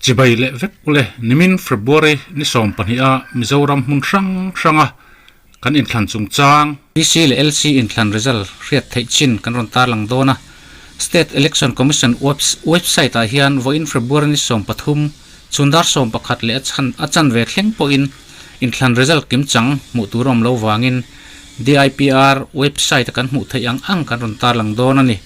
Chibai leh vek ule nimin February ni 12 a Mizoram hmun hrang hranga kan inthlan chungchang. PC leh LC inthlan result hriat theih chin kan rawn tarlang dawn a, State Election Commission website ah hian vawiin February ni 13 chhun dar 11 leh a chhan a chanve thleng pawhin inthlan result kimchang hmuh tur a awm lo vangin DIPR website a kan hmuh theih ang ang kan rawn tarlang dawn a ni.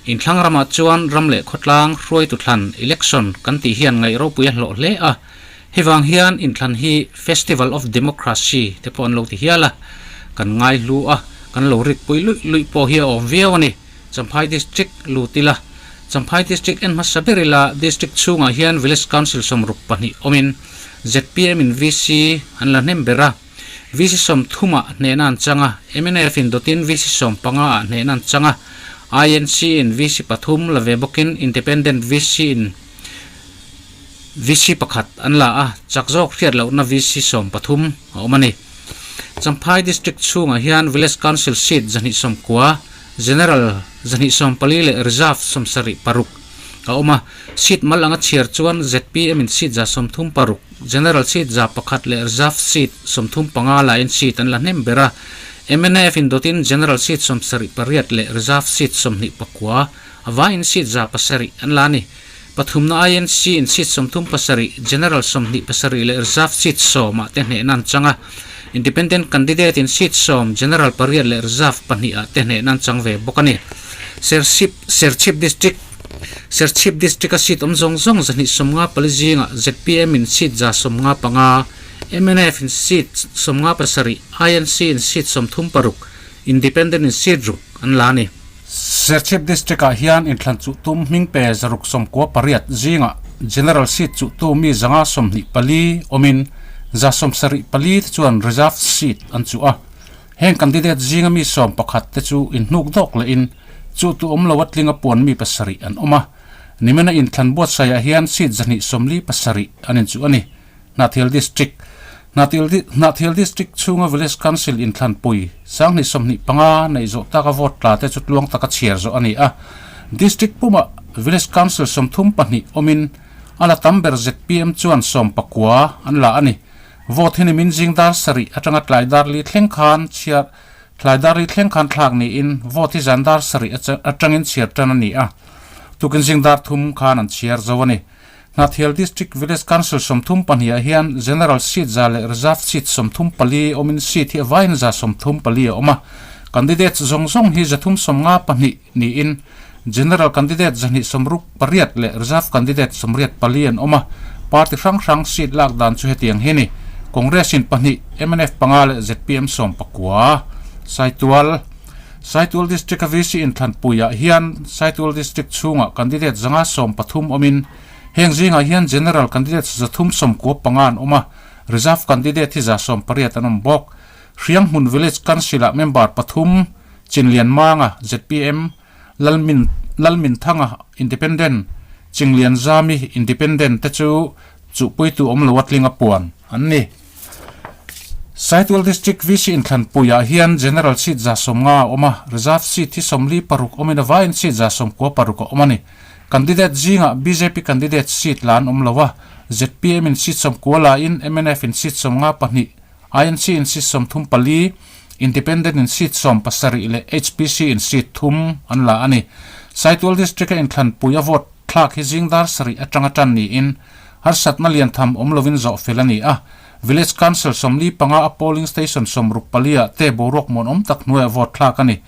Inthlang ramah chuan ram leh khawtlang hruaitu thlan, election, kan tih hian ngaih ropui a hlawh hle a. Hei vang hian inthlan hi Festival of Democracy te pawh an lo ti hial a, kan ngai hlu a, kan lo rikpui luih luih pawh hi a awm viau a ni. Champhai District lut ila, Champhai District en hmasa ber ila District chhungah hian Village Council 62 awmin zpm in VC an la hnem ber a, VC 30 ah hnehna an chang a, mnf in dawtin VC 15 ah hnehna an chang a, INC in VC pathum la ve bawkin Independent VC in VC pakhat an la a, chak zawk hriat lohna VC 13 a awm a ni. Champhai District chhungah hian Village Council seat 290, General 244 leh Reserve 76 a awm a, seat mal anga chhiar chuan zpm in seat 136, General seat 101 leh Reserve seat 35 laiin seat an la hnem ber a, mnf in dawtin General seat 78 leh Reserve seat 29 a vaiin seat 700 an la a ni. Pathumna INC in seat 37, General 27 leh Reserve seat 10 ah te hnehna an chang a, Independent candidate in seat 10, General pariat leh Reserve pahnih ah te hnehna an chang ve bawk a ni. Serchhip Serchhip District Serchhip District a seat awm zawng zawng 254 zingah zpm in seat 155, mnf in seat 57, INC in seat 36, Independent in seat ruk an la a ni. Serchhip District ah hian inthlan chuh tum hming pe 698 zingah General seat chuh tu mi 124 awmin 74 te chuan Reserved seat an chuh a. Heng candidate zinga mi 11 te chu inhnuk dawk lehin chuh tu awm lo a tlinga puan mi pasarih an awm a. Nimina inthlan buatsaihah hian seat 247 an inchuh a ni. Hnahthial District Hnahthial District chhunga Village Council inthlanpui 2025 neih zawh taka vote tla te chu tluang taka chhiar zawh a ni a. District pumah Village Council 32 awmin a la tam ber zpm chuan 19 an la a ni. Vote hi nimin zing dar sarih atanga tlai dar li thleng khan chhiar tlai dar li thleng khan thlak niin vote hi zan dar sarih atangin chhiar tan a ni a. Tukin zing dar thum khan an chhiar zo a ni. Hnahthial District Village Council 32 ah hian General seat za leh Reserve seat 34 awmin seat hi a vaiin 134 a awm a. Candidates zawng zawng hi 352 niin General candidate 268 leh Reserve candidate 84 an awm a. Party hrang hrang seat lak dan chu hetiang hi a ni. Congress in pahnih, mnf panga leh zpm 19. Saitual. Saitual District a VC inthlanpuiah hian Saitual District chhungah candidate 113 awmin heng zingah hian General candidate 395 an awm a, Reserve candidate hi 180 an awm bawk. Hrianghmun Village Council-ah member pathum, Chinlian Manga, zpm, Lalmin Lalminthanga, Independent, Chinglian Zami, Independent, te chu chuhpuitu awm lo a tling a puan an ni. Saitual District VC inthlanpuiah hian General seat 90 a awm a, Reserve seat hi 46 awmin a vaiin seat 96 a awm a ni. Candidate zingah bjp candidate seat la an awm lo a, zpm in seat 90 lain mnf in seat 52, INC in seat 34, Independent in seat 17 leh HPC in seat thum an la a ni. Saitual District a inthlanpui a vote thlak hi zing dar sarih atanga tan niin harsatna lian tham awm lovin zawh fel a ni a. Village Council 45 a polling station 64 ah te boruak muan awm tak hnuaiah vote thlak a ni.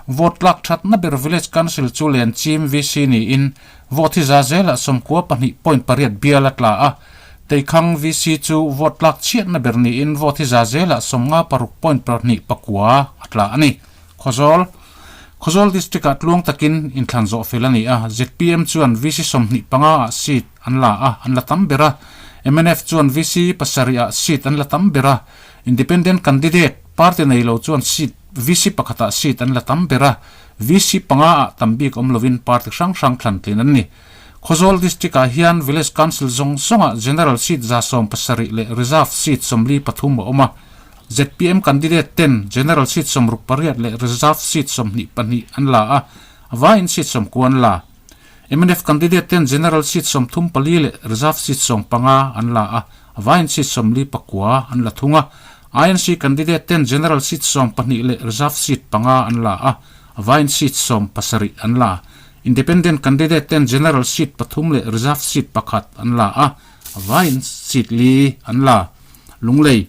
Vote tlak thatna ber Village Council chu Lenchim VC niin vote hi za zelah 92.8 bial a tla a. Teikhang VC chu vote tlak chhiatna ber niin vote hi za zelah 56.29 a tla a ni. Khawzawl Khawzawl District ah tluang takin inthlan zawh fel a ni a, zpm chuan VC 25 ah seat an la a, an la tam ber a, mnf chuan VC pasarih ah seat an la tam ber a, Independent candidate party nei lo chuan seat VC pakhat ah seat an la tam ber a, VC panga ah tam bik awm lovin party hrang hrang thlan tlin an ni. Khawzawl District ah hian Village Council zawng zawng ah General seat 170 leh Reserve seat 43 a awm a, zpm candidate ten General seat 68 leh Reserve seat 22 an la a, a vaiin seat 90 an la. Mnf candidate ten General seat 34 leh Reserve seat 15 an la a, a vaiin seat 44 an la thung a. INC candidate ten General seat 12 leh Reserve seat panga an la a, a vaiin seat 70 an la. Independent candidate ten General seat pathum leh Reserve seat pakhat an la a, a vaiin seat li an la. Lunglei.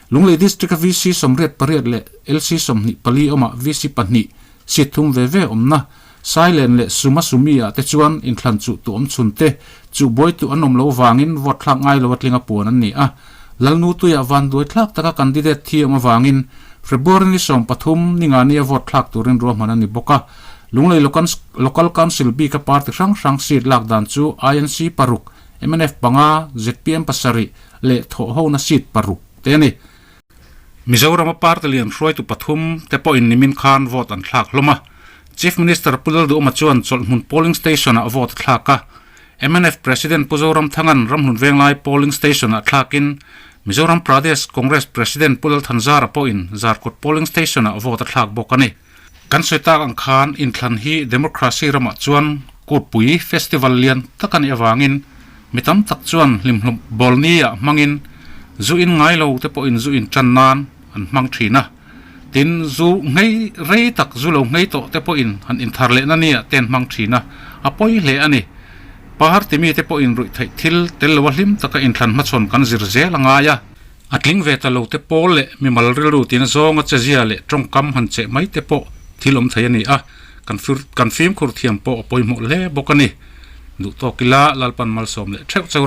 Lunglei District a VC 88 leh LC 24 awmah VC pahnih seat thum ve ve awmna Sailen leh Suma Sumi ah te chuan inthlan chuh tu awm chhun te chuh buai tu an awm lo vangin vote thlak ngai lo a tling a puan an ni a. Lalnu tuiah vanduai thlak taka candidate thi awm avangin February ni 13 ni ngani a vote thlak turin ruahman a ni bawk a. Lunglei Local Council bika party hrang hrang seat lak dan chu INC paruk, mnf panga, zpm pasarih leh thawhhona seat paruk te a ni. Mizorama party lian hruaitu pathum te pawhin nimin khan vote an thlak hlawm a. Chief Minister Pu Lalduhoma chuan Chawlhhmun polling station-ah vote a thlak a. Mnf President Pu Zoramthanga'n Ramhlun Venglai polling station-ah thlakin Mizoram Pradesh Congress President Pu Lalthanzara pawhin Zarkawt polling station-ah vote a thlak bawk a ni. Kan sawi tak ang khan inthlan hi democracy ramah chuan kutpui, festival, lian tak a nih avangin mi tam tak chuan hlimhlawm bawlni-ah hmangin zu in ngai lo te pawhin zu in tan nan an hmang thin a. Tin, zu nghei rei tak zu lo nghei tawh te pawhin han inthar lehna nia te an hmang thin a, a pawi hle a ni. Pahar timi te pawhin ruih theih thil tel loa hlim taka inthlan hmachhawn kan zir zel a ngai a. A tling ve ta lo te pawl leh mimal rilru tina zawnga chezia leh tawngkam han cheh mai te pawh thil awm thei a ni a, kan kan fimkhur thiam pawh a pawimawh hle bawk a ni. Duh tawk ila Lalpan malsawm leh theuh cheu rawh.